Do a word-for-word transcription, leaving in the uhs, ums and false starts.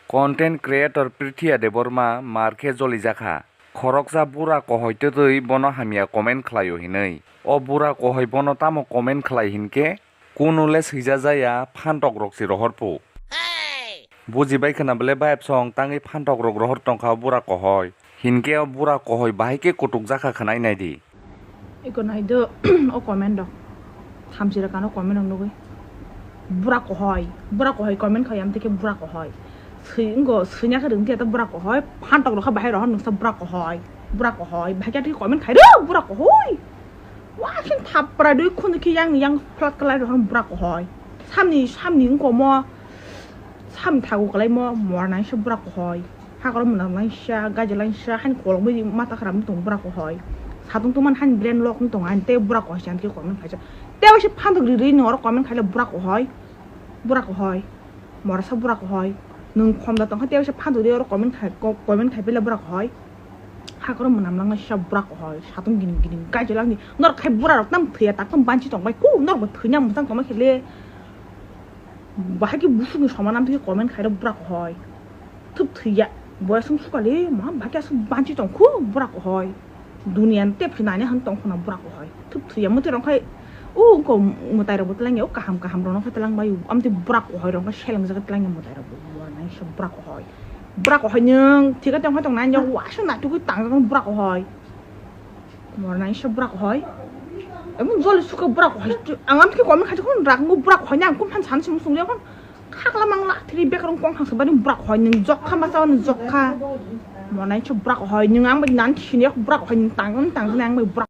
Content creator Prithia Debbarma mar khe jolijakha. Khoroksa bura kohoi twtwi bono hamya comment khlaio hinwi. O bura kohoi bono tamo comment khlai hinkhe, kunu le swijajaya phantok rok se rohor pu. Bujibai khna bole bayap song tangwi phantok rok rohor tongkha o bura kohoi. Hinkhe o bura kohoi bahai khe kutuk jakha khna naidi. Iko nai do o comment rok. Thamchi ra kano comment rok nugwi. Bura kohoi, bura kohoi comment khai amtwi khe bura kohoi. Swi ngo swina khe rwngti ata bura kohoi. Phantok rokha bahai rohor nungsa bura kohoi. Bura kohoi. Bahai khe comment khai ro bura kohoi. Wa khin thapra dui khun khe yang yang flat kalai rohor bura kohoi. Samni samni ngko mo. Sam thago kwlaimo mornaisa bura kohoi. Hakoro mwnam laisa, gaja laisa, haini kolokbai mata khram tong bura kohoi. Satung tuman haini brain lock tong ani tei bura kohoi chan khe comment khaisa. Tei waisa phantok ri ri no oro comment khaile bura kohoi. Bura kohoi. Morasa bura kohoi. Nwng khomda tongkha tei waisa phantok ri oro comment khai, ko-, comment khai pele bura kohoi. Hakoro mwnam langlaisa bura kohoi. Satung gining gining gaja langni. Nor khai bura rok tam thwiya tak tam banchi tong bai. Ku nor bo thwina mwchang tong bai khele. Bahai khe busukni soman amtwi comment khairok bura kohoi. Thup thwiya. Boya sung sukali ma bahai khe aswk banchi tong khu bura kohoi. Duniya ni tep se nani han tong khuna bura kohoi. Thup thwiya mwtai rok khai. O ko mwtai rok bo twlang ya, o kaham kaham rok no khai twlang bai. Amtwi bura kohoi rok khai seleng jak twlang ya mwtai rok bo. Bura nai se bura kohoi. Bura kohoi nwng thika tong khai tong nai ya, wa se na tukui tang jak bura kohoi. Morna isa bura kohoi. Emon joli suka bura kohoi. Ang amtwi comment khaijak khon rak ngu bura kohoi ni ang kum phan san sung sung ya khon. Khakla mangla thiri bekrong kong khang sabani bura kohoi nwng jokha masa nwng jokha. Morna isa bura kohoi nwng ang bai nan sini ya bura kohoi nwng tang nwng tang nwng ang bai bura.